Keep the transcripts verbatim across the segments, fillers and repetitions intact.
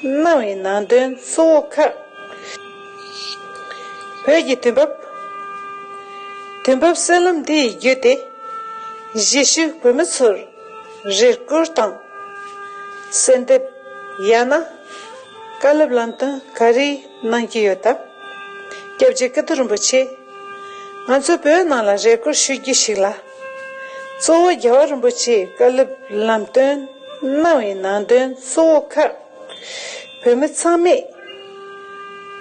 གནང་བའི་ནང་དོན་གཙོ་བོ་ཁག་བོད་ཀྱི་དུས་བབ། དུས་བབ་གསར་ལམ་འདི་ཡི་བརྒྱུད་དེ། གཞིས་བཞུགས་བོད་མི་ཚོར་རེ་སྐུལ་དང་། གསོལ་འདེབས། ཡང་ན། བཀའ་སློབ་ལམ་སྟོན་ག་རེ་གནང་གི་ཡོད་དམ། སྐྱབས་རྗེ་ཀིརྟི་རིན་པོ་ཆེ། ང་ཚོ་བོད་ནང་ལ་རེ་སྐུལ་ཞུ་རྒྱུ་ཞིག་ལ། གཙོ་བོ་རྒྱལ་བ་རིན་པོ་ཆེའི་བཀའ་སློབ་ལམ་སྟོན་གནང་བའི་ནང་དོན་གཙོ་བོ་ཁག་བོད་མི་ཚང་མས་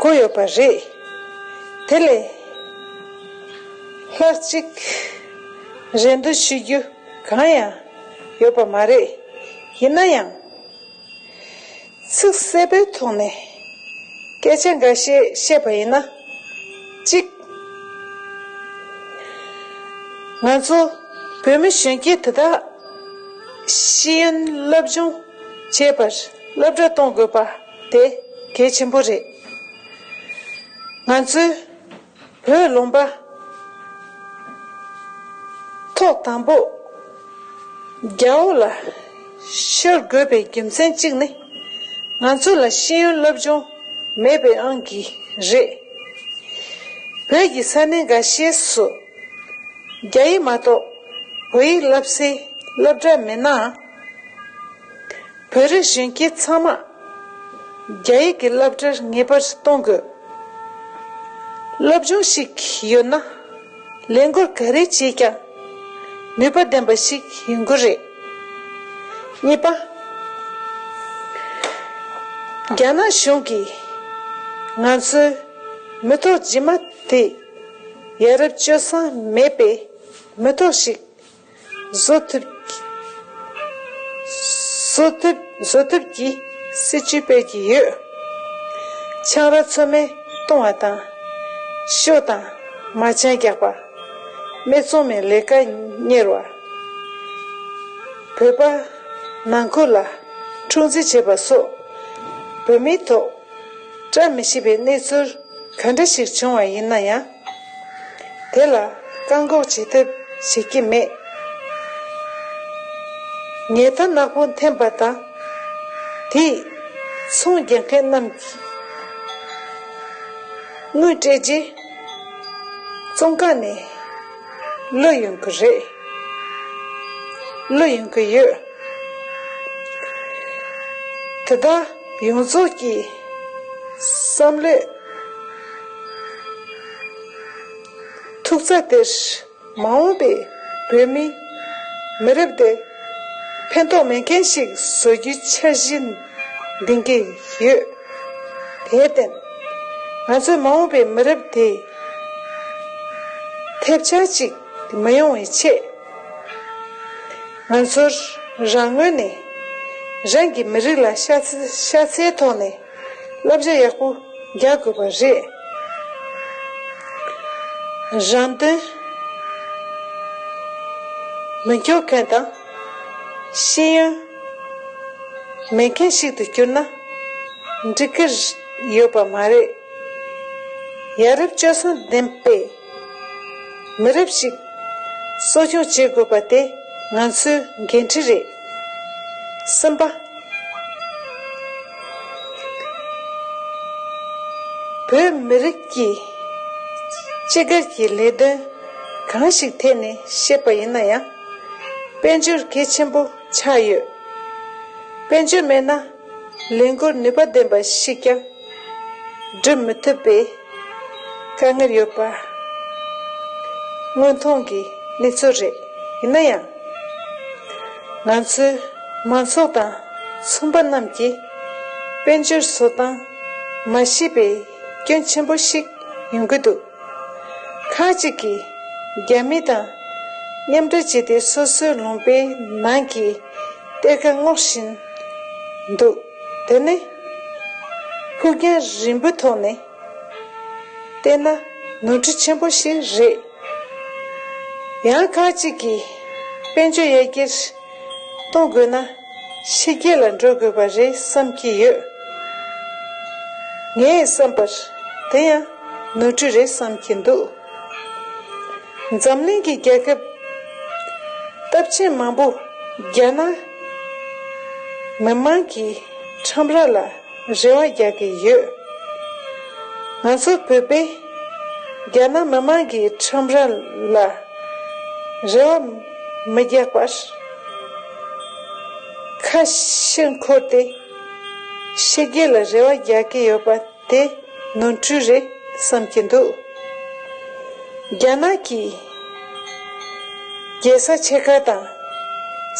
གོ་ཡོད་པ་རེད། དེ་ལས་ལྷག་ཅིག་རེ་འདུན་ཞུ་རྒྱུ་གང་ཡང་ཡོད་པ་མ་རེད། ཡིན་ན་ཡང་། ཚིག་གསལ་པོའི་ཐོག་ནས་སྐད་ཆ་འགའ་ཤས་བཤད་པ་ཡིན་ན། གཅིག་ང་ཚོ་བོད་མི་གཞོན་སྐྱེས་དེ་དག་ཤེས་ཡོན་སློབ་སྦྱོང་བྱེད་པར་སློབ་གྲྭ་གཏོང་དགོས་པ་དེ་གལ་ཆེན་པོ་རེད། ང་ཚོས་བོད་ལུང་པ་ཐོག་དང་པོ་རྒྱ་འོག་ལ་ཤོར་དགོས་པའི་རྒྱུ་མཚན་གཅིག་ནི། ང་ཚོ་ལ་ཤེས་ཡོན་སློབ་སྦྱོང་མེད་པའི་དབང་གིས་རེད། བོད་ཀྱི་ས་གནས་འགའ་ཤས་སུ་རྒྱ་ཡིག་མ་གཏོགས་བོད་ཡིག་བསླབ་སའི་སློབ་གྲྭ་མེད་ནའང་། བོད་རིགས་གཞོན་སྐྱེས་ཚང་མ་རྒྱ་ཡིག་གི་སློབ་གྲྭར་ངེས་པར་གཏོང་དགོས། སློབ་སྦྱོང་ཞིག་ཡོད་ན་ལས་འགུལ་ག་རེ་བྱས་ཀྱང་ནུས་པ་ལྡན་པ་ཞིག་ཡོང་གི་རེད། གཉིས་པ། རྒྱ་ནག་གཞུང་གིས་ང་ཚོའི་མི་ཐོག་ཇི་མ་དེ་ཡ་རབས་སྤྱོད་བཟང་མེད་པའི་མི་ཐོག་ཞིག་བཟོ་ཐུབ། བཟོ་ཐུབ། བཟོ་ཐུབ་ཀྱི་སྲིད་ཇུས་སྤེལ་གྱི་ཡོད། ཆང་རག་ཚོད་མེད་གཏོང་བ་དང་། ཤོ་དང་མ་ཅན་རྒྱག་པ། སྨད་འཚོང་མའི་ལས་ཀ་གཉེར་བ། བོད་པ་ནང་ཁུལ་ལ་འཁྲུག་འཛིང་བྱེད་པ་སོགས་བོད་མིའི་ཐོག་བཀྲ་མི་ཤིས་པའི་གནས་ཚུལ་ག་འདྲ་ཞིག་བྱུང་བ་ཡིན་ན་ཡང་། དེ་ལ་བཀག་འགོག་བྱེད་ཐབས་བྱེད་ཀྱི་མེད། ཉལ་ཐ་ནག་པོ་འཐེན་པ་དང་། དེས་ཚོང་རྒྱག་མཁན་རྣམས་ཀྱི་དངུལ་སྤྲད་རྗེས་བཙོན་ཁང་ནས་གློད་ཡོང་གི་རེད། གློད་ཡོང་གི་ཡོད། དེ་དག་ཡོངས་རྫོགས་ཀྱི་བསམ་བློའི་ཐུག་རྩ་དེར། མ་འོངས་པའི་བོད་མིའི་མི་རབས་དེ་ཕན་ཐོགས་མེད་མཁན་ཞིག་བཟོ་རྒྱུའི་འཆར་གཞི་འདིང་གི་ཡོད། དེར་བརྟེན། ང་ཚོས་མ་འོངས་པའི་མི་རབས་དེ་ཐེབས་ཆག་ཅིག་མི་ཡོང་བའི་ཆེད། ང་ཚོར་རང་ངོས་ནས་རང་གི་མི་རིགས་ལ་ཤ་ཚ་ཤ་ཚའི་ཐོག་ནས་བསླབ་བྱ་ཡག་པོ་རྒྱག་དགོས་པ་རེད། རང་དོན་མི་འཁྱོག་མཁན་དང་ཤེས་ཡོན་མེད་མཁན་ཞིག་ཏུ་གྱུར་ན་འགྲིག་གི་ཡོད་པ་མ་རེད། ཡ་རབས་སྤྱོད་བཟང་ལྡན་པའི་མི་རབས་ཤིག་གསོ་སྐྱོང་བྱེད་དགོས་པ་དེ་ང་ཚོའི་འགན་འཁྲི་རེད། གསུམ་པ། བོད་མི་རིགས་ཀྱི་སྤྱི་སྒེར་གྱི་ལས་དོན་གང་ཞིག་ཐད་ནས་བཤད་པ་ཡིན་ན་ཡང་། དཔལ་འབྱོར་གལ་ཆེན་པོ་ཆགས་ཡོད། དཔལ་འབྱོར་མེད་ན་ལས་འགུལ་ནུས་པ་ལྡན་པ་ཞིག་ཀྱང་སྒྲུབ་མི་ཐུབ་པའི་དཀའ་ངལ་ཡོད་པ་དངོས་མཐོང་གི་གནས་ཚུལ་རེད། ཡིན་ན་ཡང་། ང་ཚོའི་མང་ཚོགས་དང་ཚོང་པ་རྣམས་ཀྱིས་དཔལ་འབྱོར་བཟོ་སྟངས་མ་ཤེས་པའི་སྐྱོན་ཆེན་པོ་ཞིག་ཡོང་གི་འདུག་ཁག་ཅིག་གིས་རྒྱ་མི་དང་མཉམ་འབྲེལ་བྱས་ཏེ་སོ་སོའི་ལུང་པའི་ནང་གི་གཏེར་ཁ་སྔོག་བཞིན་འདུག་དེ་ནི་ཕུགས་རྒྱང་རིང་པོའི་ཐོག་ནས་བལྟས་ན་ནོར་འཁྲུལ་ཆེན་པོ་ཞིག་རེད། ཡང་ཁག་ཅིག་གིས་དཔལ་འབྱོར་ཡར་རྒྱས་གཏོང་དགོས་ན་ཕྱི་རྒྱལ་ལ་འགྲོ་དགོས་པ་རེད་བསམ་གྱི་ཡོད། ངས་བསམ་པར་དེ་ཡང་ནོར་འཁྲུལ་རེད་བསམ་གྱི་འདུག་འཛམ་གླིང་གི་རྒྱལ་ཁབ་ སྟབས་ཆེན་མང་པོ་རྒྱ་ནག་མི་མང་གི་ཁྲོམ་ར་ལ་རེ་བ་རྒྱག་གི་ཡོད། ང་ཚོ་བོད་པས་རྒྱ་ནག་མི་མང་གི་ཁྲོམ་ར་ལ་རེ་བ་མི་རྒྱག་པར་ཁ་ཕྱིར་འཁོར་ཏེ་ཕྱི་རྒྱལ་ལ་རེ་བ་རྒྱག་གི་ཡོད་པ་དེ་ནོར་འཁྲུལ་རེད་བསམ་གྱི་འདུག་རྒྱ་ནག་གི་རྒྱལ་ས་ཆེ་ཁག་དང་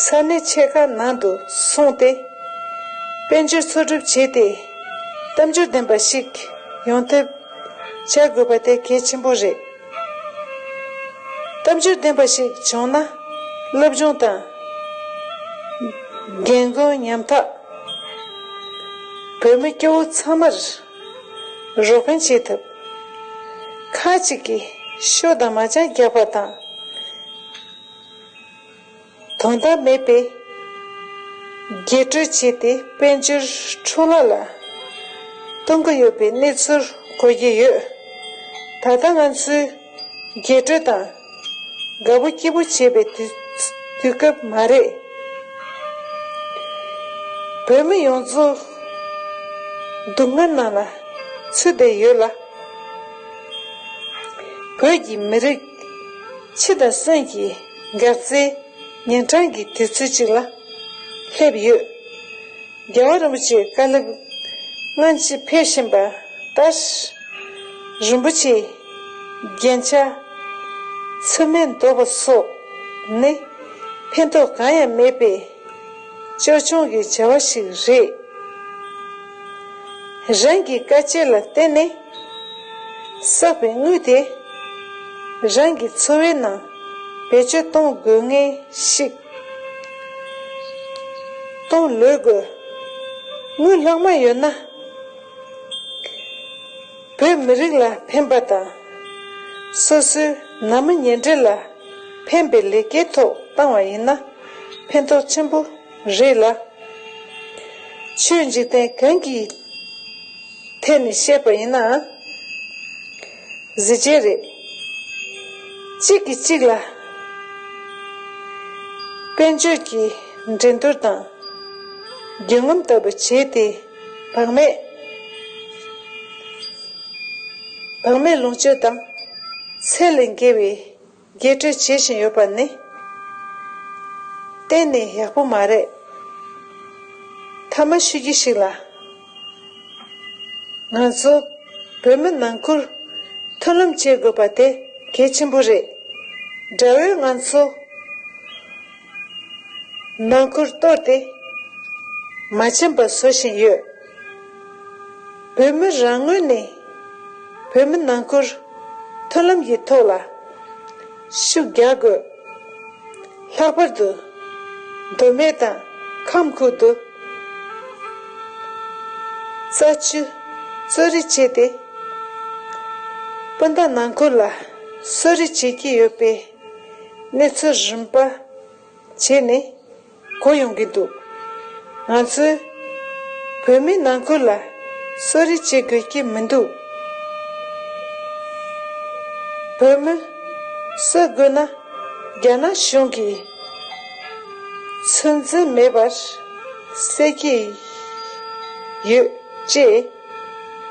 ས་གནས་ཆེ་ཁག་ནང་དུ་སོང་སྟེ་དཔལ་འབྱོར་འཚོལ་སྒྲུབ་བྱས་ཏེ་གཏམ་རྒྱུད་ལྡན་པ་ཞིག་ཡོང་ཐབས་བྱ་དགོས་པ་དེ་གལ་ཆེན་པོ་རེད། གཏམ་རྒྱུད་ལྡན་པ་ཞིག་བྱུང་ན་སློབ་སྦྱོང་དང་རྒན་རྒོན་ཉམ་ཐག་བོད་མི་སྐྱོ་བོ་ཚང་མར་རོགས་ཕན་བྱེད་ཐུབ། ཁ་ཅིག་གིས་ཤོ་དང་མ་ཅང་རྒྱག་པ་དང་དོན་དག་མེད་པའི་རྒྱས་སྤྲོས་བྱས་ཏེ་དཔལ་འབྱོར་འཕྲོ་བརླག་ལ་གཏོང་གི་ཡོད་པའི་གནས་ཚུལ་གོ་རྒྱུ་ཡོད། ད་ལྟ་ང་ཚོའི་རྒྱས་སྤྲོས་དང་དགའ་པོ་སྐྱིད་པོ་བྱེད་པའི་དུས་དུས་སྐབས་མ་རེད། བོད་མི་ཡོངས་རྫོགས་སྡུག་བསྔལ་ནང་ལ་ཚུད་བསྡད་ཡོད་ལ། བོད་ཀྱི་མི་རིགས་འཆི་དང་གསོན་གྱི་འགག་རྩའི་ཉིན་གྲངས་ཀྱི་དུས་ཚོད་ཅིག་ལ་སླེབས་ཡོད། རྒྱལ་བ་རིན་པོ་ཆེའི་བཀའ་སློབ་སྔ་ཕྱི་ཕེབས་བཞིན་པ་ལྟར། རིན་པོ་ཆེའི་རྒྱན་ཆ་ཚུལ་མིན་འདོགས་པ་སོགས་ནི་ཕན་ཐོགས་གང་ཡང་མེད་པའི་ཅོལ་ཆུང་གི་བྱ་བ་ཞིག་རེད། རང་གི་དཀའ་སྤྱད་ལ་བརྟེན་ནས་བསགས་པའི་དངུལ་དེ་རང་གི་འཚོ་བའི་ནང་བེད་སྤྱོད་གཏོང་དགོས་ངེས་ཤིག་གཏོང་ལོས་དགོས། དངུལ་ལྷག་མ་ཡོད་ན། བོད་མི་རིགས་ལ་ཕན་པ་དང་། སོ་སོའི་ནང་མི་ཉེ་འབྲེལ་ལ་ཕན་པའི་ལས་ཀའི་ཐོག་བཏང་བ་ཡིན་ན་ཕན་ཐོགས་ཆེན་པོ་རེད་ལ། ཆོས་འཇིག་རྟེན་གང་གི་ཐད་ནས་བཤད་པ་ཡིན་ན་གཟི་བརྗིད་རེད། གཅིག་གིས་གཅིག་ལ་དཔལ་འབྱོར་གྱི་འགྲན་བསྡུར་དང་རྒྱུ་ངོམ་ལྟ་བུ་བྱས་ཏེ་བག་མེད། བག་མེད་ལོངས་སྤྱོད་དང་ཚད་ལས་འགལ་བའི་རྒྱས་སྤྲོས་བྱེད་བཞིན་ཡོད་པ་ནི་གཏན་ནས་ཡག་པོ་མ་རེད། མཐའ་མ་ཞུ་རྒྱུ་ཞིག་ལ། ང་ཚོ་བོད་མི་ནང་ཁུལ་མཐུན་ལམ་བྱེད་དགོས་པ་དེ་གལ་ཆེན་པོ་རེད། དགྲ་བོས་ང་ཚོ་ནང་ཁུལ་གཏོར་ཏེ་མ་འཆམ་པ་བཟོ་བཞིན་ཡོད། བོད་མི་རང་ངོས་ནས་བོད་མི་ནང་ཁུལ་མཐུན་ལམ་གྱི་ཐོག་ལ་ཤུགས་རྒྱག་དགོས། ལྷག་པར་དུ་མདོ་སྨད་དང་ཁམས་ཁུལ་དུ་རྩྭ་ཆུ་གཙོད་རེས་བྱས་ཏེ་སྤུན་ཟླ་ནང་ཁུལ་ལ་གསོད་རེས་བྱེད་ཀྱི་ཡོད་པའི་གནས་ཚུལ་རིམ་པ་བྱས་ནས་གོ་ཡོང་གི་འདུག་ང་ཚོས་བོད་མི་ནང་ཁུལ་ལ་གསོད་རེས་བྱེད་དགོས་ཀྱི་མི་འདུག་བོད་མི་གསོད་དགོས་ན་རྒྱ་ནག་གཞུང་གིས་ཚོད་འཛིན་མེད་པར་བསད་ཀྱི་ཡོད་ཅེས་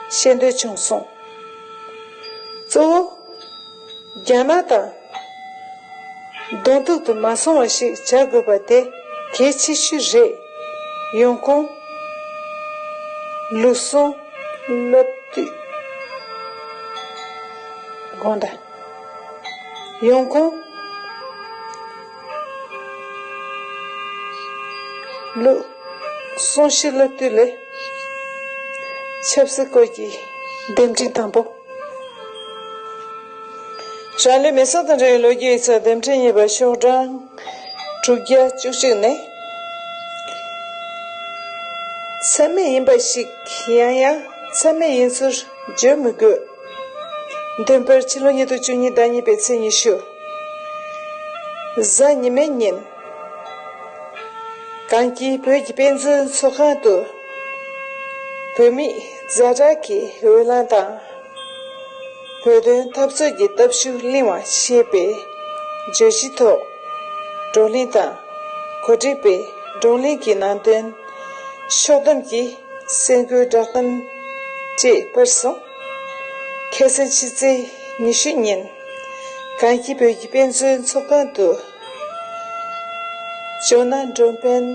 བཤད་འདོད་བྱུང་སོང་། གཙོ་བོ་རྒྱ་ནག་དང་གདོང་ཐུག་ཏུ་མ་སོང་བ་ཞིག་བྱ་དགོས་པ་དེ་གལ་ཆེ་ཤོས་རེད། ཡོང་ཁུངས་ལུགས་སྲོལ་སློབ་དུས། དགོངས་དག་ཡོང་ཁུངས་ལུགས་སྲོལ་སློབ་དུས་ལས་ཆབ་སྲིད་སྐོར་གྱི་འདེམས་ཁྲིམས་དང་པོ། རང་ལུས་མེ་སྲེག་དང་འབྲེལ་བའི་ལོ་རྒྱུས་ཡིག་ཚགས་འདེམས་ཁྲིམས་གཉིས་པ་ཤོག་གྲངས་དྲུག་བརྒྱ་བཅུ་གཅིག་ནས། མཚམས་མེད་ཡིན་པ་ཞིག་ཡང་ཡང་མཚམས་མེད་ཡིན་ཚུལ་བརྗོད་མི་དགོས། འདོན་པར་ཕྱི་ལོ་ཉིས་སྟོང་བཅུ་གཉིས་ཟླ་གཉིས་པའི་ཚེས་ཉི་ཤུ། གཟའ་ཉི་མའི་ཉིན། གངས་སྐྱིད་བོད་ཀྱི་དཔེ་མཛོད་ཚོགས་ཁང་དུ། བོད་མིས་ཛ་དྲག་གི་འོས་ལངས་དང་། བོད་དོན་འཐབ་རྩོད་ཀྱི་སྟོབས་ཤུགས་བརླིང་བ་ཞེས་པའི་བརྗོད་གཞིའི་ཐོག་ བགྲོ་གླེང་དང་གོ་སྒྲིག་པས་བགྲོ་གླེང་གི་ནང་དོན་ཕྱོགས་བསྡོམས་ཀྱིས་གསར་འགོད་བསྒྲགས་གཏམ་བཅས་སྤེལ་སོང་། ཁ་སང་ཕྱི་ཚེས་ཉི་ཤུ་ཉིན་གངས་སྐྱིད་བོད་ཀྱི་དཔེ་མཛོད་ཚོགས་ཁང་དུ་ཇོ་ནང་འགྲོ་ཕན་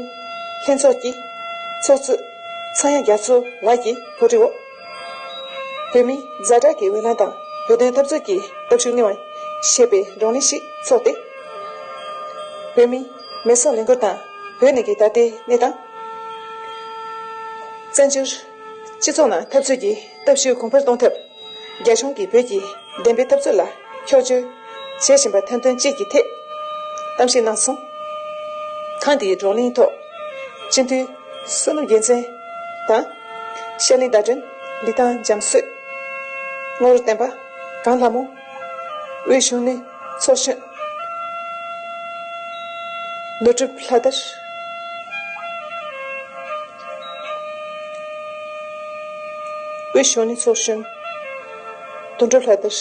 ལྷན་ཚོགས་ཀྱི་ཚོགས་གཙོ་ཚངས་དབྱངས་རྒྱ་མཚོ་ལགས་ཀྱིས་གོ་སྒྲིག་འོག་བོད་མིའི་ཛ་དྲག་གི་འོས་ལངས་དང་བོད་དོན་འཐབ་རྩོད་ཀྱི་སྟོབས་ཤུགས་སྣེ་བ་ཞེས་པའི་བགྲོ་གླེང་ཞིག་འཚོགས་ཏེ། བོད་མིའི་མེ་སྲེག་ལས་འགུལ་དང་བོད་ནང་གི་ད་ལྟའི་གནས་སྟངས། བཙན་བྱོལ་སྤྱི་ཚོགས་ནང་འཐབ་རྩོད་ཀྱི་སྟོབས་ཤུགས་གོང་འཕེལ་གཏོང་ཐབས། རྒྱ་གཞུང་གིས་བོད་ཀྱི་བདེན་པའི་འཐབ་རྩོད་ལ་འཁྱོག་བརྗོད་བྱེད་བཞིན་པ་ཐེར་འདོན་བཅས་ཀྱི་ཐད་གཏམ་བཤད་གནང་སོང་། ཐེངས་འདིའི་བགྲོ་གླེང་ཐོག་སྤྱི་འཐུས་བསོད་ནམས་རྒྱལ་མཚན་དང་། ཤར་གླིང་ཟླ་སྒྲོན། ལི་ཐང་རྒྱ་མཚོ། རྔོག་རུ་བསྟན་པ། གངས་ལྷ་མོ། དབུས་གཞོན་ནུའི་ཚོགས་གཞོན་ནོར་གྲུབ་ལྷ་དར། དབུས་གཞོན་ནུའི་ཚོགས་གཞོན་དོན་གྲུབ་ལྷ་དར།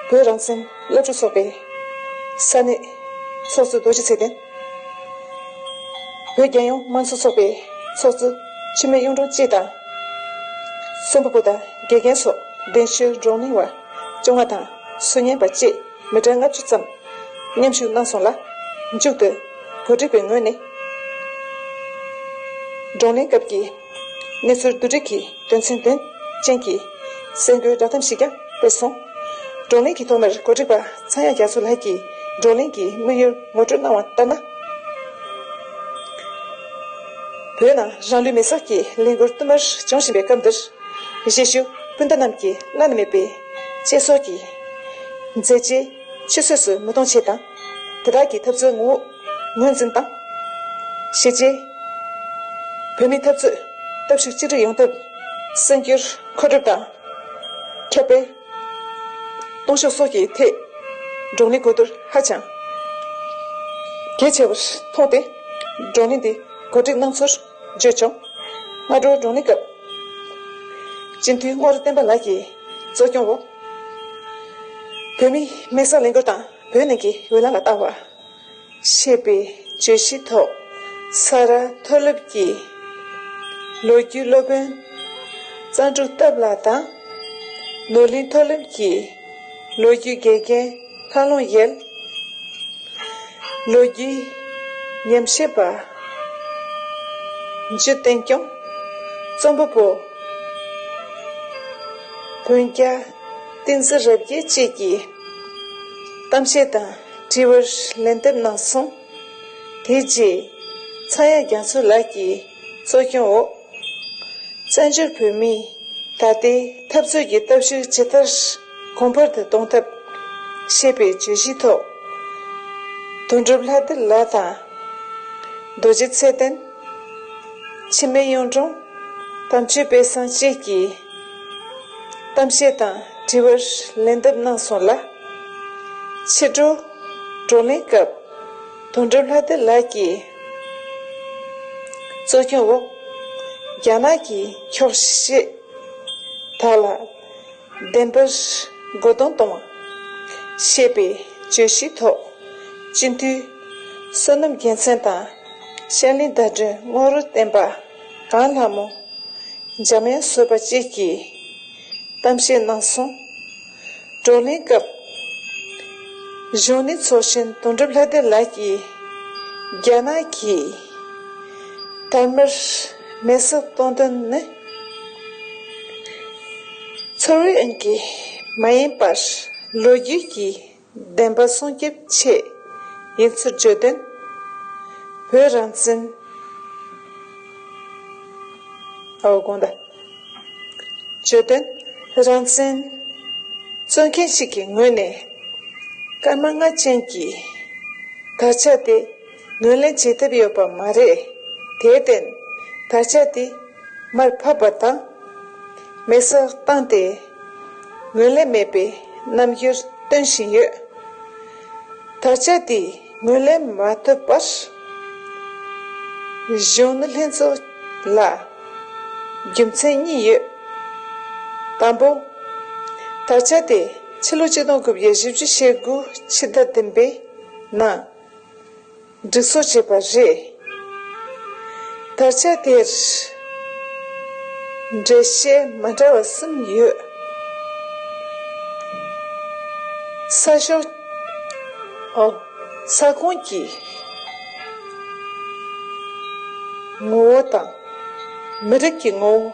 བོད་རང་བཙན་སློབ་ཕྲུག་ཚོགས་པའི་ས་གནས་ཚོགས་གཙོ་རྡོ་རྗེ་ཚེ་བརྟན། བོད་རྒྱལ་ཡོངས་མང་གཙོ་ཚོགས་པའི་ཚོགས་གཙོ་འཆི་མེད་གཡུང་དྲུང་བཅས་དང་། རྩོམ་པ་པོ་དང་དགེ་རྒན་སོགས་གདན་ཞུའི་བགྲོ་གླེང་བ་བཅོ་ལྔ་དང་ཟུར་ཉན་པ་བཅས་མི་གྲངས་ལྔ་བཅུ་ཙམ་མཉམ་ཞུགས་གནང་སོང་ལ། མཇུག་ཏུ་གོ་སྒྲིག་པའི་ངོས་ནས་བགྲོ་གླེང་སྐབས་ཀྱི་གནས་ཚུལ་བསྡུ་སྒྲིག་གི་དོན་ཚན་དོན་ཅན་གྱི་གསར་འགོད་བསྒྲགས་གཏམ་ཞིག་ཀྱང་སྤེལ་སོང་། བགྲོ་གླེང་གི་ཐོག་མར་གོ་སྒྲིག་པ་ཚངས་དབྱངས་རྒྱ་མཚོ་ལགས་ཀྱིས་བགྲོ་གླེང་གི་དམིགས་ཡུལ་ངོ་སྤྲོད་གནང་བ་ལྟར་ན། བོད་ནང་རང་ལུས་མེར་སྲེག་གི་ལས་འགུལ་བསྟུད་མར་འབྱུང་བཞིན་པའི་སྐབས་འདིར། གཞིས་བཞུགས་སྤུན་ཟླ་རྣམས་ཀྱི་བླ་ན་མེད་པའི་གཅེས་སྲོག་གི་མཛད་རྗེས་ཆུད་ཟོས་སུ་མི་གཏོང་ཆེད་དང་། དེ་དག་གི་འཐབ་རྩོད་ངོ་བོ་ངོས་འཛིན་དང་། གཞིས་བྱེས་བོད་མིའི་འཐབ་རྩོད་སྟོབས་ཤུགས་གཅིག་སྒྲིལ་ཡོང་ཐབས་གསར་འགྱུར་མཁོ་སྒྲུབ་དང་། ཁྱབ་སྤེལ་གཏོང་ཕྱོགས་སོགས་ཀྱི་ཐད་བགྲོ་གླེང་གོ་བསྡུར་ཧ་ཅང་གལ་ཆེ་བར་མཐོང་སྟེ། བགྲོ་གླེང་འདི་གོ་སྒྲིག་གནང་ཚུལ་བརྗོད་བྱུང་། སྔ་དྲོ་བགྲོ་གླེང་སྐབས་སྤྱི་འཐུས་རྔོག་རུ་བསྟན་པ་ལགས་ཀྱིས་གཙོ་སྐྱོང་འོག་བོད་མིའི་མེ་སྲེག་ལས་འགུལ་དང་བོད་ནང་གི་འོས་ལངས་ལ་ལྟ་བ། ཞེས་པའི་བརྗོད་གཞིའི་ཐོག་ས་རཱ་མཐོ་སློབ་ཀྱི་ལོ་རྒྱུས་སློབ་དཔོན་རྩ་འབྲུག་སྟབས་ལགས་དང་། ནོར་གླིང་མཐོ་སློབ་ཀྱི་ལོ་རྒྱུས་དགེ་རྒན་ལྷ་ལུང་ཡེལ། ལོ་རྒྱུས་ཉམས་ཞིབ་པ་འཇུ་བསྟན་སྐྱོང་། རྩོམ་པ་པོ་བོན་རྒྱ་བསྟན་འཛིན་རབ་རྒྱས་བཅས་ཀྱིས་གཏམ་བཤད་དང་དྲི་བར་ལན་འདེབས་གནང་སོང་། དེ་རྗེས་ཚངས་དབྱངས་རྒྱ་མཚོ་ལགས་ཀྱིས་གཙོ་སྐྱོང་འོག་བཙན་བྱོལ་བོད་མིའི་ད་ལྟའི་འཐབ་རྩོད་ཀྱི་སྟོབས་ཤུགས་ཇི་ལྟར་གོང་འཕེལ་དུ་གཏོང་ཐབས་ཞེས་པའི་བརྗོད་གཞིའི་ཐོག་དོན་གྲུབ་ལྷ་ལྡན་ལགས་དང་། རྡོ་རྗེ་ཚེ་བརྟན། འཆི་མེད་གཡུང་དྲུང་། དམ་ཆོས་དཔལ་བཟང་བཅས་ཀྱིས་གཏམ་བཤད་དང་དྲི་བར་ལན་འདེབས་གནང་སོང་ལ། ཕྱི་དྲོ་བགྲོ་གླེང་སྐབས་དོན་གྲུབ་ལྷ་ལྡན་ལགས་ཀྱིས་གཙོ་སྐྱོང་འོག་རྒྱ་ནག་གི་འཁྱོག་བཤད་དག་ལ་བདེན་པར་མགོ་རྡུང་གཏོང་བ་ཞེས་པའི་བརྗོད་གཞིའི་ཐོག་སྤྱི་འཐུས་བསོད་ནམས་རྒྱལ་མཚན་དང་། ཤར་གླིང་ཟླ་སྒྲོན། རྔོག་རུ་བསྟན་པ། གངས་ལྷ་མོ། འཇམ་དབྱངས་བཟོད་པ་བཅས་ཀྱིས་གཏམ་བཤད་གནང་སོང་། བགྲོ་གླེང་སྐབས་གཞོན་ནུ་ཚོགས་གཞོན་དོན་གྲུབ་ལྷ་ལྡན་ལགས་ཀྱིས་རྒྱ་ནག་གིས་དར་དམར་མེ་སྲེག་གཏོང་དོན་ནི་ཚོར་བའི་དབང་གིས་མ་ཡིན་པར་ལོ་རྒྱུས་ཀྱི་བདེན་པ་སྲུང་སྐྱོབ་ཆེད་ཡིན་ཚུལ་བརྗོད་དོན། བོད་རང་བཙན། ཨོ་དགོངས་དག་བརྗོད་དོན། རང་བཙན་རྩོད་མཁན་ཞིག་གི་ངོས་ནས་སྐར་མ་ལྔ་ཅན་གྱི་དར་ཆ་དེ་ངོས་ལེན་བྱེད་ཐབས་ཡོད་པ་མ་རེད། དེར་བརྟེན་དར་ཆ་དེ་མར་ཕབ་པ་དང་། མེ་སྲེག་བཏང་སྟེ་ངོས་ལེན་མེད་པའི་རྣམ་འགྱུར་སྟོན་བཞིན་ཡོད། དར་ཆ་དེ་ངོས་ལེན་མ་ཐུབ་པར་གཞོན་ནུ་ལྷན་ཚོགས་ལ་རྒྱུ་མཚན་གཉིས་ཡོད། དང་པོ། དར་ཆ་དེ་ཕྱི་ལོ་ཆིག་སྟོང་དགུ་བརྒྱ་བཞི་བཅུ་ཞེ་དགུ་ཕྱི་ཟླ་བདུན་པའི་ ནང་སྒྲིག་འཛུགས་བྱས་པ་རེད། དར་ཆ་དེར་འགྲེལ་བཤད་མ་འདྲ་བ་གསུམ་ཡོད། ས་ཕྱོགས། ཨོ། ས་ཁོངས་ཀྱི་ངོ་བོ་དང་། མི་རིགས་ཀྱི་ངོ་བོ།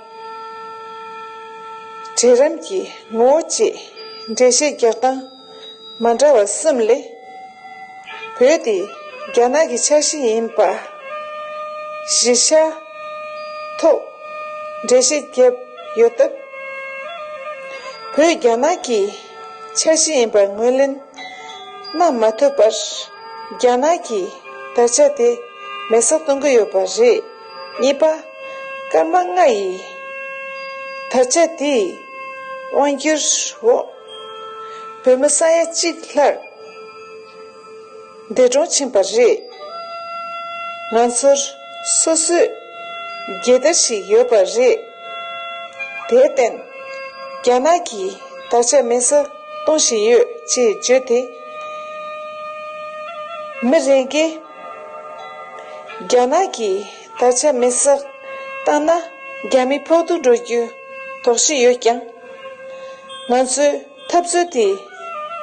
གྲལ་རིམ་གྱི་ངོ་བོ་བཅས་འགྲེལ་བཤད་རྒྱག་སྟངས་མ་འདྲ་བ་གསུམ་ལས། བོད་དེ་རྒྱ་ནག་གི་ཆ་ཤས་ཡིན་པ་གཞིར་བཞག་ཐོག་འགྲེལ་བཤད་བརྒྱབ་ཡོད་སྟབས། བོད་རྒྱ་ནག་གི་ཆ་ཤས་ཡིན་པར་ངོས་ལེན་གནང་མ་ཐུབ་པར། རྒྱ་ནག་གིས་དར་ཆ་དེ་མེ་སྲེག་གཏོང་གི་ཡོད་པ་རེད། གཉིས་པ། སྐར་མ་ལྔ་ཡི་དར་ཆ་དེའི་དབང་སྒྱུར་འོག་བོད་མི་ས་ཡ་གཅིག་ལྷག་འདས་གྲོངས་ཕྱིན་པ་རེད། ང་ཚོར་སོ་སོའི་རྒྱལ་དར་ཞིག་ཡོད་པ་རེད། དེར་བརྟེན། རྒྱ་ནག་གིས་དར་ཆ་མེ་སྲེག་གཏོང་བཞིན་ཡོད་ཅེས་བརྗོད་དེ། མི་རེ་འགས་རྒྱ་ནག་གིས་དར་ཆ་མེ་སྲེག་བཏང་ན་རྒྱ་མི་ཕོག་ཐུག་འགྲོ་རྒྱུའི་དོགས་གཞི་ཡོད་ཀྱང་། ང་ཚོས་འཐབ་རྩོད་དེ་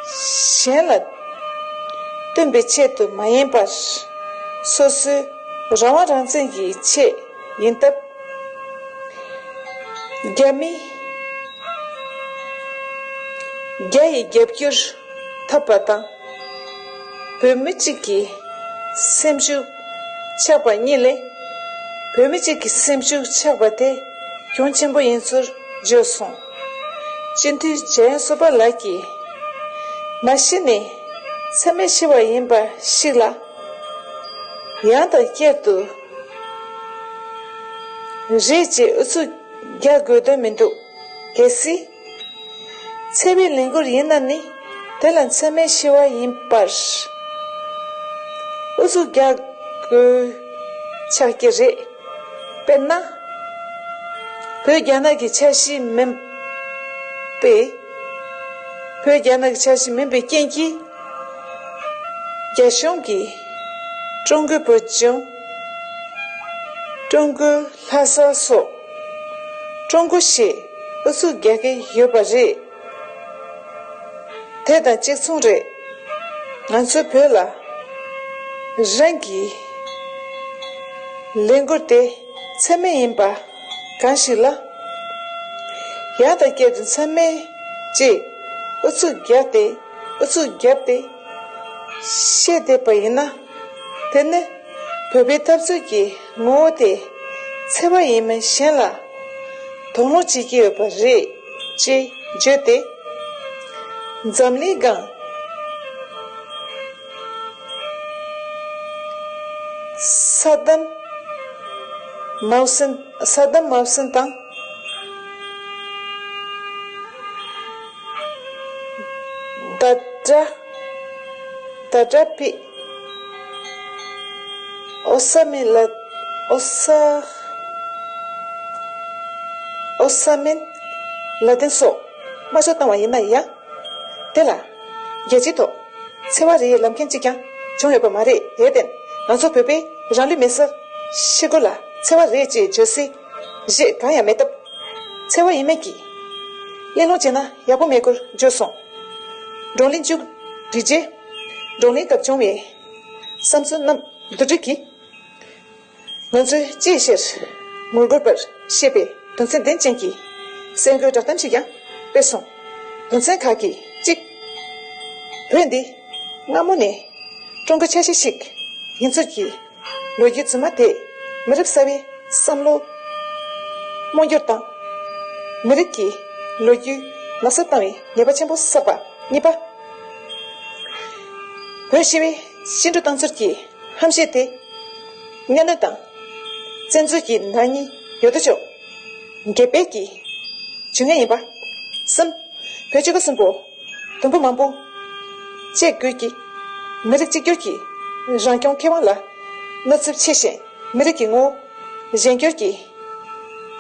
གཞན་ལ་བསྟུན་པའི་ཆེད་དུ་མ་ཡིན་པར། སོ་སོའི་རང་དབང་རང་བཙན་གྱི་ཆེད་ཡིན་སྟབས། རྒྱ་མི། རྒྱ་ཡི་རྒྱབ་སྐྱོར་ཐོབ་པ་དང་། བོད་མི་གཅིག་གི་སེམས་ཤུགས་ཆག་པ་གཉིས་ལས། བོད་མི་གཅིག་གི་སེམས་ཤུགས་ཆག་པ་དེ་གྱོང་ཆེན་པོ་ཡིན་ཚུལ་བརྗོད་སོང་། སྤྱི་འཐུས་འཇམ་དབྱངས་བསོད་པ་ལགས་ཀྱིས། མ་གཞི་ནས་འཚེ་མེད་ཞི་བ་ཡིན་པ་ཞིག་ལ། ཡང་དང་བསྐྱར་དུ་རེད་ཅེས་ཨུ་ཚུགས་རྒྱག་དགོས་དོན་མི་འདུག་གལ་སྲིད། འཚེ་བའི་ལས་འགུལ་ཡིན་ན་ནི་དེ་ལ་འཚེ་མེད་ཞི་བ་ཡིན་པར་ཨུ་ཚུགས་རྒྱག་དགོས་ཆགས་ཀྱི་རེད། དཔེར་ན། བོད་རྒྱ་ནག་གི་ཆ་ཤས་མིན་པས། བོད་རྒྱ་ནག་གི་ཆ་ཤས་མིན་པའི་རྐྱེན་གྱིས། རྒྱ་གཞུང་གིས་ཀྲུང་གོའི་བོད་ལྗོངས། ཀྲུང་གོའི་ལྷ་ས་སོགས་ཀྲུང་གོ་ཞེས་ཨུ་ཚུགས་རྒྱག་གི་ཡོད་པ་རེད། དེ་དང་གཅིག་མཚུངས་རེད། ང་ཚོའི་བོད་ལ་རང་གི་ལས་འགུལ་དེ་འཚེ་མེད་ཡིན་པ་གང་ཞིག་ལ། ཡང་དང་བསྐྱར་དུ་འཚེ་མེད་ཅེས་ཨུ་ཚུགས་བརྒྱབ་སྟེ། ཨུ་ཚུགས་བརྒྱབ་སྟེ་བཤད་བསྡད་པ་ཡིན་ན། དེ་ནི་བོད་པའི་འཐབ་རྩོད་ཀྱི་ངོ་བོ་དེ་འཚེ་བ་ཡིན་མིན་གཞན་ལ་དོགས་སློང་བྱེད་ཀྱི་ཡོད་པ་རེད་ཅེས་བརྗོད་དེ། འཛམ་གླིང་སྒང་། ས་དམ་མའོ་སིན། ས་དམ་མའོ་སིན་དང་། ད་ཏྲ། ད་ཏྲ་ཕི། ཨོ་ས་མིན་ལ། ཨོ་ས། ཨོ་ས་མིན་ལ་ཏིན་སོགས་དམར་གསོད་བཏང་བ་ཡིན་ན་ཡང་། དེ་ལ་རྒྱལ་སྤྱིའི་ཐོག་འཚེ་བ་རེད་ལབ་མཁན་གཅིག་ཀྱང་བྱུང་ཡོད་པ་མ་རེད། དེར་བརྟེན་ང་ཚོ་བོད་པས་རང་ལུས་མེར་སྲེག་ཞུ་དགོས་ལ་འཚེ་བ་རེད་ཅེས་བརྗོད་སའི་གཞི་གང་ཡང་མེད་སྟབས། འཚེ་བ་ཡིན་མིན་གྱི་གླེང་སློང་བྱས་ན་ཡག་པོ་མེད་སྐོར་བརྗོད་སོང་། བགྲོ་གླེང་མཇུག་བསྒྲིལ་རྗེས། བགྲོ་གླེང་སྐབས་བྱུང་བའི་བསམ་ཚུལ་རྣམས་བསྡུ་སྒྲིག་གིས། ང་ཚོས་ཅིའི་ཕྱིར་ངོ་རྒོལ་པར་བཤད་པའི་དོན་ཚན་ལྡན་ཅན་གྱི་གསར་འགོད་བསྒྲགས་གཏམ་ཞིག་ཀྱང་སྤེལ་སོང་། དོན་ཚན་ཁག་གིས་གཅིག་བོད་འདི་སྔ་མོ་ནས་ཀྲུང་གོའི་ཆ་ཤས་ཤིག་ཡིན་ཚུལ་གྱི་ལོ་རྒྱུས་རྫུན་མ་དེས་མི་རབས་གསར་བའི་བསམ་བློ་རྨོངས་གྱུར་དང་། མི་རིགས་ཀྱི་ལོ་རྒྱུས་ནག་བསུབ་བཏང་བའི་ཉེས་པ་ཆེན་པོ་བསགས་པ། གཉིས་པ། བོད་ཞི་བའི་སྤྱི་འགྲོས་བཏང་ཚུལ་གྱི་ཧམ་བཤད་དེ། གཉའ་གནོན་དང་བཙན་འཛུལ་གྱི་ནག་ཉེས་ཡོད་དོ་ཅོག་འགེབས་སྤེལ་གྱི་བྱུས་ངན་ཡིན་པ། གསུམ། བོད་སྤྱི་པ་གསུམ་པོ་དུམ་བུ་མང་པོ་བཅད་དགོས་ཀྱི། མི་རིགས་གཅིག་གྱུར་གྱི་རང་སྐྱོང་ཁེ་དབང་ལ་གནོད་ཚབས་ཆེ་ཞིང་། མི་རིགས་ཀྱི་ངོ་བོ་གཞན་སྒྱུར་གྱི་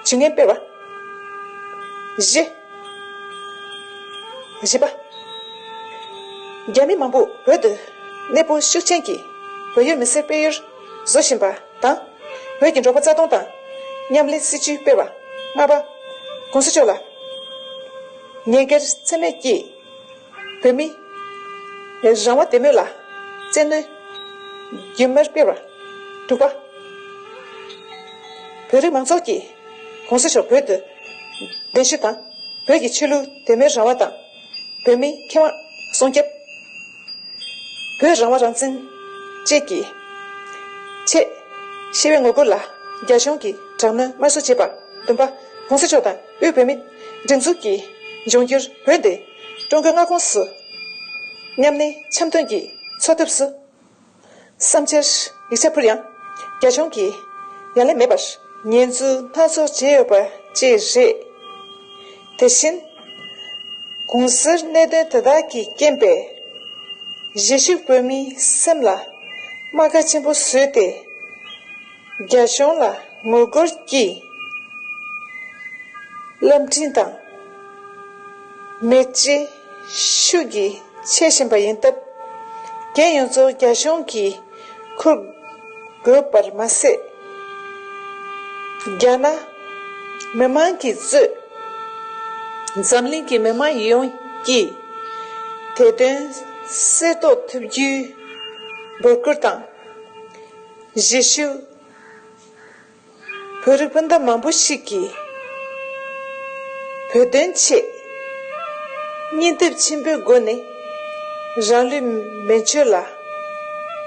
བྱུས་ངན་སྤེལ་བ། བཞི། བཞི་པ། རྒྱ་མི་མང་པོ་བོད་དུ་ གནས་སྤོ་ཤུགས་ཆེན་གྱིས་བོད་ཡུལ་མི་སེར་སྤེལ་ཡུལ་བཟོ་བཞིན་པ་དང་། བོད་ཀྱི་འབྲོག་པ་རྩ་སྟོངས་དང་མཉམ་ལས་སྲིད་ཇུས་སྤེལ་བ། ལྔ་པ། ༸གོང་ས་མཆོག་ལ་ཉེས་འགེལ་ཚད་མེད་ཀྱིས་བོད་མིའི་རང་དབང་དད་མོས་ལ་བཙན་གནོན་རྒྱུན་མར་སྤེལ་བ། དྲུག་པ། བོད་རིགས་མང་ཚོགས་ཀྱིས་༸གོང་ས་མཆོག་བོད་དུ་གདན་ཞུ་དང་། བོད་ཀྱི་ཆོས་ལུགས་དད་མོས་རང་དབང་དང་། བོད་མིའི་ཁེ་དབང་སྲུང་སྐྱོབ། བོད་རང་དབང་རང་བཙན་བཅས་ཀྱི་ཆེད་ཞི་བའི་ངོ་རྒོལ་ལ་རྒྱ་གཞུང་གིས་དྲག་གནོན་དམར་གསོད་བྱས་པ། བདུན་པ། ༸གོང་ས་མཆོག་དང་དབུས་བོད་མིའི་སྒྲིག་འཛུགས་ཀྱི་འབྱུང་འགྱུར་བོད་དེ་ཀྲུང་གོའི་མངའ་ཁོངས་སུ་མཉམ་གནས་འཆམ་མཐུན་གྱི་འཚོ་ཐབས་སུ་བསམ་འཆར་ཡིག་ཆ་ཕུལ་ཡང་རྒྱ་གཞུང་གིས་ཡ་ལན་མེད་པར་ཉེས་འཛུགས་སྣ་ཚོགས་བྱས་ཡོད་པ་བཅས་རེད། དེ་བཞིན་གོང་གསལ་གནད་དོན་དེ་དག་གི་རྐྱེན་པས་གཞིས་བཞུགས་བོད་མིའི་སེམས་ལ་རྨ་ཁ་ཆེན་པོ་བཟོས་ཏེ། རྒྱ་གཞུང་ལ་ངོ་རྒོལ་གྱིས་བླ་བྲེ་དང་མེ་ལྕེ་ཤུགས་ཀྱིས་མཆེད་བཞིན་པ་ཡིན་སྟབས། རྒྱལ་ཡོངས་རྫོགས་རྒྱ་གཞུང་གིས་འཁུར་དགོས་པར་མ་ཟད། རྒྱ་ནག་མི་དམངས་ཀྱིས་གཙོས་འཛམ་གླིང་གི་མི་དམངས་ཡོངས་ཀྱིས་དེ་དོན་གསལ་རྟོགས་ཐུབ་རྒྱུའི་འབོད་སྐུལ་དང་། གཞིས་བཞུགས་བོད་རིགས་སྤུན་ཟླ་མང་པོ་ཞིག་གིས་བོད་དོན་ཆེད་སྙིང་སྟོབས་ཆེན་པོའི་སྒོ་ནས་རང་ལུས་མེ་མཆོད་ལ་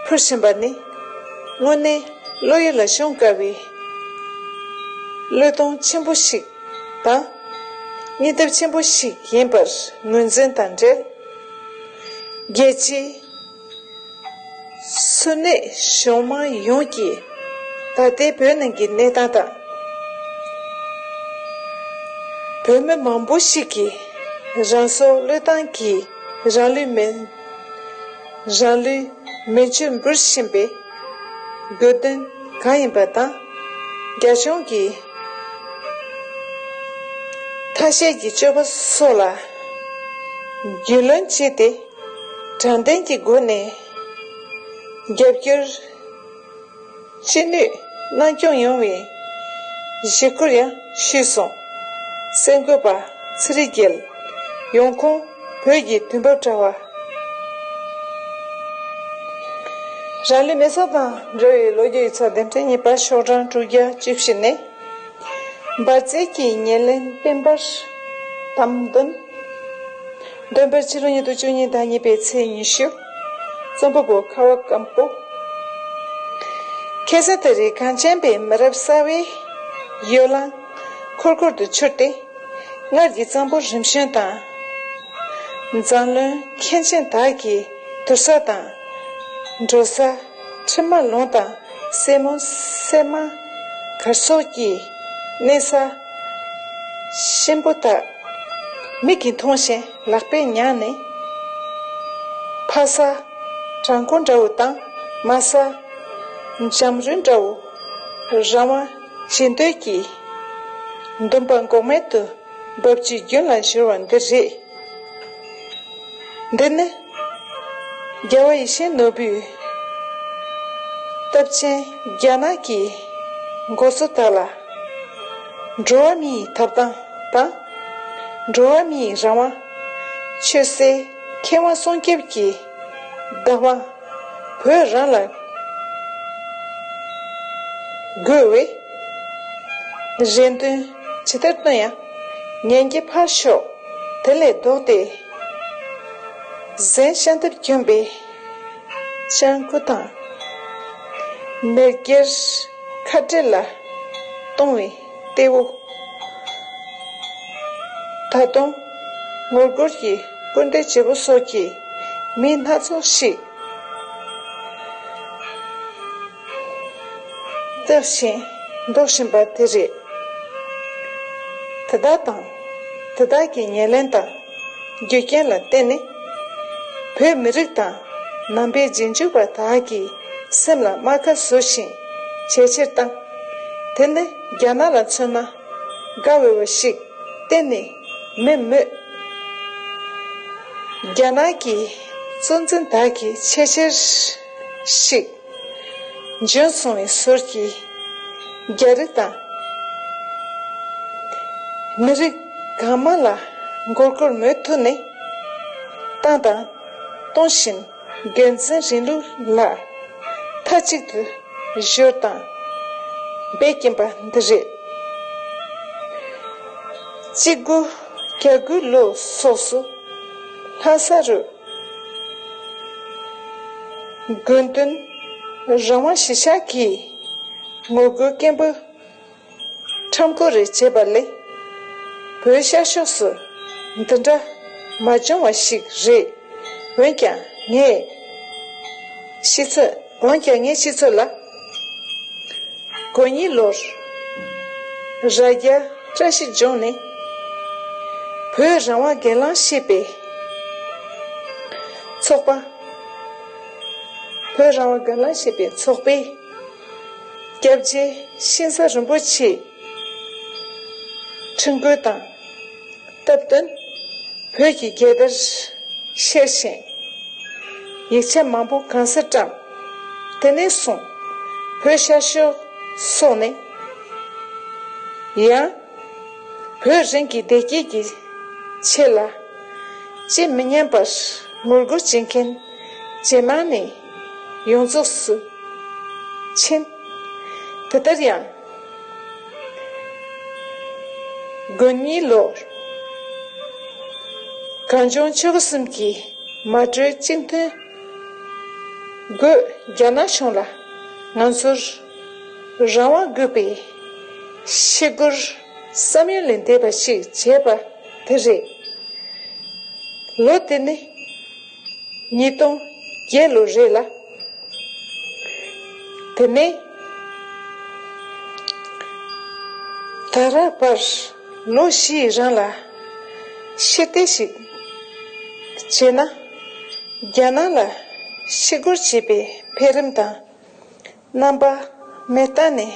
ཕུལ་བཞིན་པ་ནི་དངོས་གནས་བློ་ཡུལ་ལ་ཤོང་དཀའ་བའི་བློས་གཏོང་ཆེན་པོ་ཞིག་དང་། སྙིང་སྟོབས་ཆེན་པོ་ཞིག་ཡིན་པར་ངོས་འཛིན་དང་འབྲེལ། རྒྱལ་སྤྱིའི་འཚོ་གནས་གཞུང་མང་ཡོངས་ཀྱིས་ད་ལྟའི་བོད་ནང་གི་གནས་སྟངས་དང་། བོད་མི་མང་པོ་ཞིག་གིས་རང་སྲོག་བློས་བཏང་གིས་རང་ལུས་མེ་རང་ལུས་མེ་མཆོད་འབུལ་བཞིན་པའི་དགོས་དོན་གང་ཡིན་པ་དང་། རྒྱ་གཞུང་གིས་ཐ་ཤལ་གྱི་སྤྱོད་པ་སོགས་ལ་རྒྱུས་ལོན་བྱས་ཏེ། དྲང་བདེན་གྱི་སྒོ་ནས་རྒྱབ་སྐྱོར་ཅི་ནུས་གནང་སྐྱོང་ཡོང་བའི་གཞིས་བཀུར་ཡང་ཞུས་སོང་། གསར་འགོད་པ་ཚེ་རིང་རྒྱལ། ཡོང་ཁུངས་བོད་ཀྱི་དུས་བབ་དྲ་བ། རང་ལུས་མེ་སྲེག་དང་འབྲེལ་བའི་ལོ་རྒྱུས་ཡིག་ཚགས་འདེམས་ཐོན་གཉིས་པ། ཤོག་གྲངས་དྲུག་བརྒྱ་བཅུ་བཞི་ནས། འབར་རྫས་ཀྱི་ཉེར་ལེན་སྤེན་པར་དམ་འདོན། འདོན་པ་ཕྱི་ལོ་ཉིས་སྟོང་བཅུ་གཉིས་ཟླ་གཉིས་པའི་ཚེས་ཉི་ཤུ། རྩོམ་པ་པོ་ཁ་བ་སྐམ་པོ། ཁ་སང་ད་རེས་གངས་ཅན་པའི་མི་རབས་གསར་བའི་གཡོ་ལང་འཁོར་འཁོར་དུ་འཕྱུར་ཏེ། སྔར་གྱི་གཙང་པོ་རིམ་བྱོན་དང་། མཛངས་བླུན་མཁན་ཆེན་དག་གི་དུར་ས་དང་། འགྲོ་ས་ཁྲི་མ་ལུང་དང་སྲས་མོ་སྲས་མ་གར་སོགས་ཀྱི་གནས་ས་གཤིན་པོ་དག་མིག་གིས་མཐོང་ཞིང་ལག་པས་མྱངས་ནས། ཕ་ས་བྲག་འགོ་འདྲ་བོ་དང་། མ་ས་འཇམ་རུལ་འདྲ་བོ། རང་དབང་བྱེད་འདོད་ཀྱི་འདུན་པ་འགོག་མེད་དུ་འབབ་ཆུའི་རྒྱུན་ལ་བཞུར་བ་འདི་རེད། འདི་ནི་རྒྱལ་བ་ཡིད་བཞིན་ནོར་བུའི་སྟོབས་ཆེན་རྒྱ་ནག་གི་འགོ་གཙོ་དག་ལ་འགྲོ་བ་མིའི་ཐོབ་ཐང་དང་། འགྲོ་བ་མིའི་རང་དབང་། ཆོས་སྲིད་ཁེ་དབང་སྲུང་སྐྱོབ་ཀྱི་བདག་དབང་བོད་རང་ལ་དགོས་པའི་རེ་འདུན་ཇི་ལྟར་བཏོན་ཡང་། ཉན་གྱི་ཕར་ཞོག་དེ་ལས་ལྡོག་སྟེ། གཟན་ཤམ་ཐབས་གྱོན་པའི་སྤྱང་ཀི་དང་། མེས་སྒེར་ཁ་བྲལ་ལ་གཏོང་བའི་གཏེ་བོ། ད་དུང་ངོ་རྒོལ་གྱི་སྐུར་འདེབས་བྱེད་པོ་སོགས་ཀྱི་མི་སྣ་ཚོགས་ཤིག་བཏགས་ཤིང་འདོགས་བཞིན་པ་དེ་རེད། དེ་དག་དང་། དེ་དག་གི་ཉེར་ལེན་དང་རྒྱུ་རྐྱེན་ལ་བརྟེན་ནས། བོད་མི་རིགས་དང་ནང་པའི་རྗེས་འཇུག་པ་དག་གི་སེམས་ལ་རྨ་ཁ་བཟོ་ཞིང་ཇེ་ཆེར་བཏང་། དེ་ནི་རྒྱ་ནག་ལ་མཚོན་ན་དགའ་འོས་པ་ཞིག་གཏན་ནས་མེད་མོད། རྒྱ་ནག་གིས་ གཙོ་འཛིན་དག་གིས་ཆེས་ཆེར་ཞིག་འཇོན་སོང་བའི་ཟུར་གྱིས། རྒྱ་རིགས་དང་མི་རིགས་གང་མང་ལ་མགོ་སྐོར་མོས་ཐུག་ནས་བཏང་དང་གཏོང་བཞིན། འགན་འཛིན་རིང་ལུགས་ལ་མཐའ་གཅིག་ཏུ་གཞོལ་དང་འབད་ཀྱིན་པ་འདི་རེད། གཅིག་དགུ་གྱ་དགུ་ལོ་སོགས་སུ་ལྷ་ས་རུ་དགོན་དོན་རང་དབང་གཞིས་ཆགས་ཀྱི་ངོ་རྒོལ་སྐད་འབོད་ཁྲོམ་སྐོར་རེ་བྱས་པ་ལས། བོད་ཤར་ཕྱོགས་སུ་འདི་འདྲ་མ་བྱུང་བ་ཞིག་རེད། འོན་ཀྱང་ངས་ཤི་ཚོད་འོན་ཀྱང་ངས་ཤི་ཚོད་ལ། དགུ་གཉིས་ལོར་རྭ་རྒྱ་བཀྲ་ཤིས་ལྗོངས་ནས་བོད་རང་དབང་སྒེར་ལངས་ཞེས་པའི་ཚོགས་པ། བོད་རང་དབང་སྒེར་ལངས་ཞེས་པའི་ཚོགས་པས་སྐྱབས་རྗེ་ཤིང་བཟའ་རིན་པོ་ཆེའི་ཁྲི་འགོད་དང་སྟབས་བསྟུན་བོད་ཀྱི་རྒྱལ་དར་ཤར་ཞིང་། ཡིག་ཆ་མང་པོ་གང་སར་བཀྲམ། དེ་ནས་བཟུང་བོད་ཤར་ཕྱོགས་སོགས་ནས་ཡང་བོད་རང་གི་བདེ་སྐྱིད་ཀྱི་ཆེད་ལ་ཅི་མི་སྙམ་པར་ངོ་རྒོལ་བྱེད་མཁན་ཇེ་མང་ནས་ཡོངས་རྫོགས་སུ་ཕྱིན། དེ་ལྟར་ཡང་དགུ་གཉིས་ལོར་གངས་ལྗོངས་ཆོལ་ཁ་གསུམ་གྱི་མ་གྲོས་གཅིག་མཐུན་སྒོས་རྒྱ་ནག་གཞུང་ལ་ང་ཚོར་རང་དབང་དགོས་པའི་ཞི་རྒོལ་བསམ་ཡུལ་ལས་འདས་པ་ཞིག་བྱས་པ་དེ་རེད། ལོ་དེ་ནི་ཉིས་སྟོང་བརྒྱད་ལོ་རེད་ལ། དེ་ནས་ད་རག་བར་ལོ་བཞིའི་རིང་ལ་ཕྱིར་བལྟས་ཤིག་བྱས་ན། རྒྱ་ནག་ལ་ཞི་རྒོལ་བྱེད་པའི་འཕེལ་རིམ་དང་། རྣམ་པ་མེ་སྟག་ནས་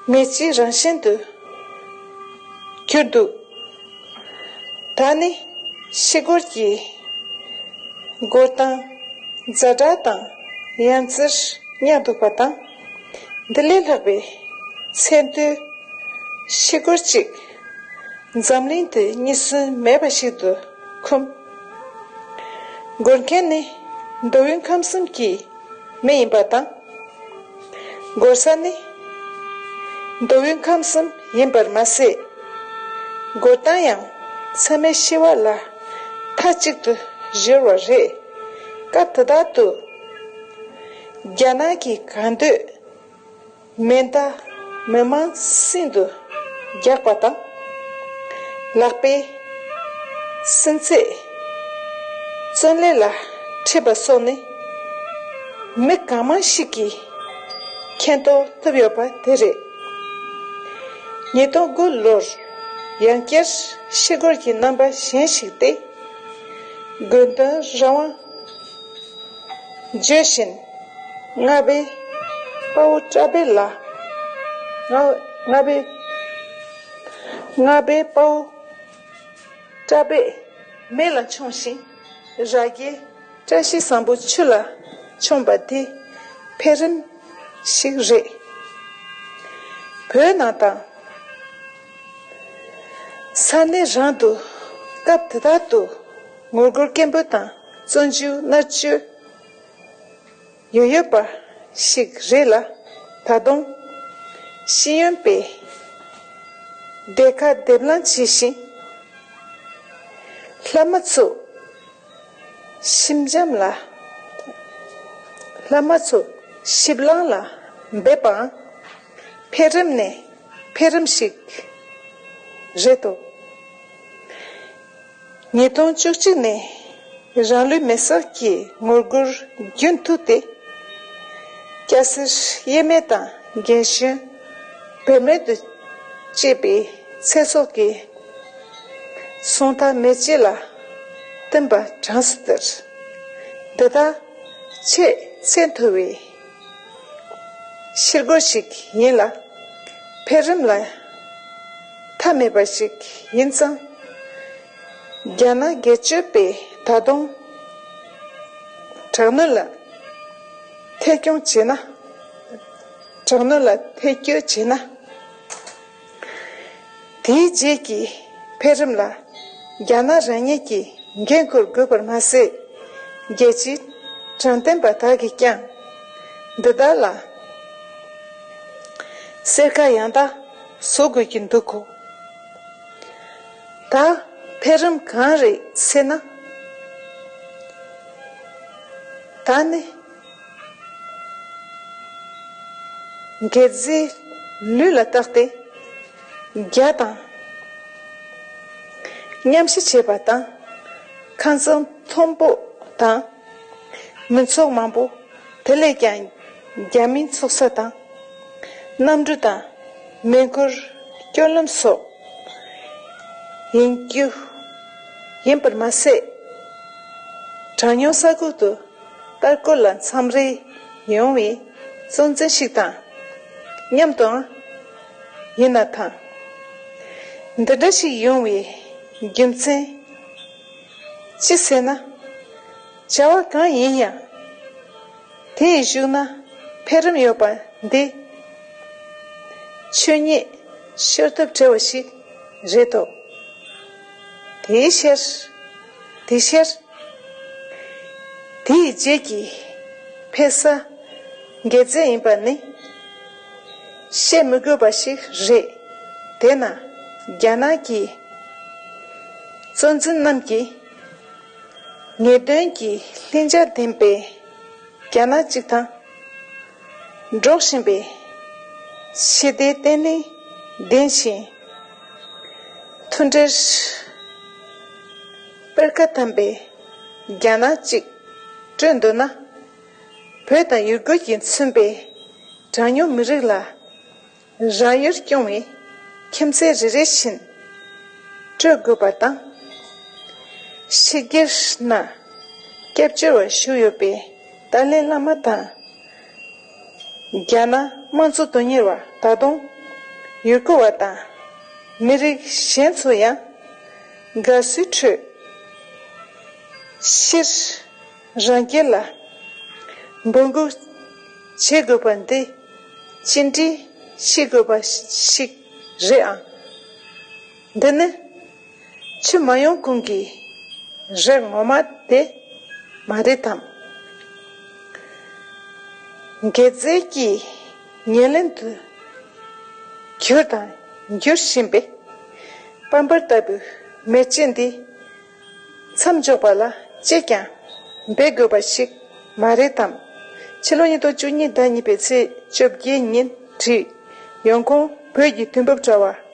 མེ་ལྕེ་རང་བཞིན་དུ་གྱུར་འདུག་ད་ནི་ཕྱི་རྒོལ་གྱི་རྒོལ་སྟངས་ཛ་དྲག་དང་ཡ་མཚར་ཉག་འདུག་པ་དང་། འདི་ལས་ལྷག་པའི་མཚན་ཐོའི་ཕྱི་རྒོལ་གཅིག་འཛམ་གླིང་དུ་རྙེད་སོན་མེད་པ་ཞིག་ཏུ་འཁུམས། རྒོལ་མཁན་ནི་མདོ་དབུས་ཁམས་གསུམ་གྱི་མི་ཡིན་པ་དང་། རྒོལ་ས་ནི་མདོ་དབུས་ཁམས་གསུམ་ཡིན་པར་མ་ཟད། རྒོལ་སྟངས་ཡང་མཚམས་མེད་ཞི་བ་ལ་མཐའ་གཅིག་ཏུ་གཞོལ་བ་རེད། སྐབས་དེ་དག་ཏུ་རྒྱ་ནག་གི་གང་འདོད་མེ་མདའ་མི་མང་སྲིན་དུ་རྒྱག་པ་དང་། ལག་པས་སྲིན་ཚད་བཙོན་ལས་ལ་ཁྲིད་པ་སོགས་ནི་མི་གང་མང་ཞིག་གིས་མཁྱེན་རྟོགས་ཐུབ་ཡོད་པ་དེ་རེད། ཉིས་སྟོང་དགུ་ལོར་ཡང་བསྐྱར་ཕྱི་རྒོལ་གྱི་རྣམ་པ་གཞན་ཞིག་སྟེ། དགོན་དོན་རང་དབང་བརྗོད་བཞིན་རྔ་པའི་དཔའ་བོ་བཀྲ་བྷེ་ལ། རྔ་རྔ་པའི་རྔ་པའི་དཔའ་བོ་བཀྲ་བྷེ་མེ་ལ་མཆོངས་ཤིང་། རྭ་རྒྱའི་བཀྲ་ཤིས་བཟང་པོ་ཆུ་ལ་མཆོངས་པ་དེ་འཕེལ་རིམ་ཞིག་རེད། བོད་ནང་དང་ས་གནས་རང་དུ་སྐབས་དེ་དག་ཏུ་ངོ་རྒོལ་སྐད་འབོད་དང་བཙོན་འཇུག་མནར་གཅོད་ཡོད་ཡོད་པ་ཞིག་རེད་ལ། ད་དུང་ཤེས་ཡོན་པས་སྡེ་ཁག་སྡེབ་ལངས་བྱས་ཤིང་། བླ་མ་ཚོ་ཞི་འཇམ་ལ། བླ་མ་ཚོ་ཞིབ་ལངས་ལ་འབད་པའང་འཕེལ་རིམ་ནས་འཕེལ་རིམ་ཞིག་རེད་དོ། ཉིས་སྟོང་བཅུ་གཅིག་ནས་རང་ལུས་མེ་སྲེག་གི་ངོ་རྒོལ་རྒྱུན་མཐུད་དེ། སྐྱ་སེར་དབྱེར་མེད་དང་རྒན་གཞོན་བེད་མེད་དུ་གཅོད་པའི་ཚེ་སྲོག་གི་སོང་ཐག་མེ་ལྕེ་ལ་བསྟིམ་པ་གྲངས་སུ་གཏོགས། འདི་དག་ཆེས་ཚད་མཐོ་བའི་ཕྱིར་རྒོལ་ཞིག་ཡིན་ལ། འཕེལ་རིམ་ལ་མཐའ་མེད་པ་ཞིག་ཡིན་ཙང་། རྒྱ་ནག་སྒེར་གཅོད་པས་ད་དུང་དྲག་གནོན་ལ་ཐད་སྐྱོང་བྱས་ན། དྲག་གནོན་ལ་ཐད་སྐྱོད་བྱས་ན། དེའི་རྗེས་ཀྱི་འཕེལ་རིམ་ལ་རྒྱ་ནག་རང་ཉིད་ཀྱིས་འགན་འཁུར་དགོས་པར་མ་ཟད། རྒྱལ་སྤྱིའི་དྲང་བདེན་པ་དག་གིས་ཀྱང་འདི་དག་ལ་སེར་ཁ་ཡང་དག་བཟོ་དགོས་ཀྱི་འདུག་གོ། ད་འཕེལ་རིམ་གང་རེད་ཟེར་ན། ད་ནི་འགད་རྫས་ལུད་ལ་བརྟགས་ཏེ་རྒྱ་དང་མཉམ་ཞིག་བྱས་པ་དང་། ཁ་སང་མཐོན་པོ་དང་མི་ཚོགས་མང་པོ། དེ་ལས་ཀྱང་རྒྱ་མིའི་ཚོགས་ས་དང་། གནམ་གྲུ་དང་མེ་འཁོར་སྐྱོད་ལམ་སོགས་ཡིན་རྒྱུ་ཡིན་པར་མ་ཟད། གྲངས་ཉུང་ས་ཁུལ་དུ་ལྟ་སྐོར་ལ་འཚམས་རེ་ཡོང་བའི་གཙོ་འཛིན་ཞིག་དང་མཉམ་དུའང་ཡིན་ན་ཐང་། འདི་འདྲ་ཞིག་ཡོང་བའི་རྒྱུ་མཚན་ཅི་ཟེར་ན། བྱ་བ་གང་ཡིན་ཡང་དེའི་གཞུག་ན་འཕེལ་རིམ་ཡོད་པ་འདི་ཆོས་ཉིད་ཤོར་ཐབས་བྲལ་བ་ཞིག་རེད་དོ། དེའི་ཕྱིར། དེའི་ཕྱིར། དེའི་རྗེས་ཀྱི་འཕེལ་ས་འགད་རྫས་ཡིན་པ་ནི་བཤད་མི་དགོས་པ་ཞིག་རེད། དེས་ན་རྒྱ་ནག་གི་གཙོ་འཛིན་རྣམས་ཀྱིས་ངེས་དོན་གྱི་ལྷིང་འཇགས་ལྡན་པའི་རྒྱ་ནག་ཅིག་དང་། འགྲོགས་བཞིན་པའི་ཞི་བདེའི་བརྟན་ལྷིང་ལྡན་ཞིང་མཐུན་སྒྲིལ་སྤེལ་ཁ་དམ་པའི་རྒྱ་ནག་ཅིག་བསྐྲུན་འདོད་ན། བོད་དང་ཡུ་གུར་གྱིས་མཚོན་པའི་གྲངས་ཉུང་མི་རིགས་ལ་རང་ཡུལ་སྐྱོང་བའི་ཁྱིམ་མཚེས་རེ་རེ་བཞིན་སྤྲོད་དགོས་པ་དང་། ཕྱི་རྒྱལ་ནང་སྐྱབས་བཅོལ་བ་བཞུགས་ཡོད་པའི་ཏཱ་ལའི་བླ་མ་དང་། རྒྱ་ནག་དམངས་གཙོ་དོན་གཉེར་བ། ད་དུང་ཡུ་གུར་བ་དང་མི་རིགས་གཞན་ཚོ་ཡང་དགའ་བསུའི་ཁྲོད་ཕྱིར་རང་རྒྱལ་ལ་འབོད་འགུག་བྱེད་དགོས་པ་འདི་ཅི་འདྲའི་ཤེས་དགོས་པ་ཞིག་རེད་ཨང་། འདི་ནི་ཆུ་མ་ཡོང་གོང་གི་རེད། ངོ་མ་དེ་མ་རེད་དམ། འགད་རྫས་ཀྱི་ཉེར་ལེན་དུ་གྱུར་དང་འགྱུར་བཞིན་པའི་པམ་པར་ལྟ་བུའི་མེ་ལྕེ་འདི་མཚམས་འཇོག་པ་ལ་ཅིས་ཀྱང་འབད་དགོས་པ་ཞིག་མ་རེད་དམ། ཕྱི་ལོ་ཉིས་སྟོང་བཅུ་གཉིས་ཟླ་གཉིས་པའི་ཚེས་བཅོ་བརྒྱད་ཉིན་བྲིས། ཡོང་ཁུངས་བོད་ཀྱི་དུས་བབ་དྲ་བ།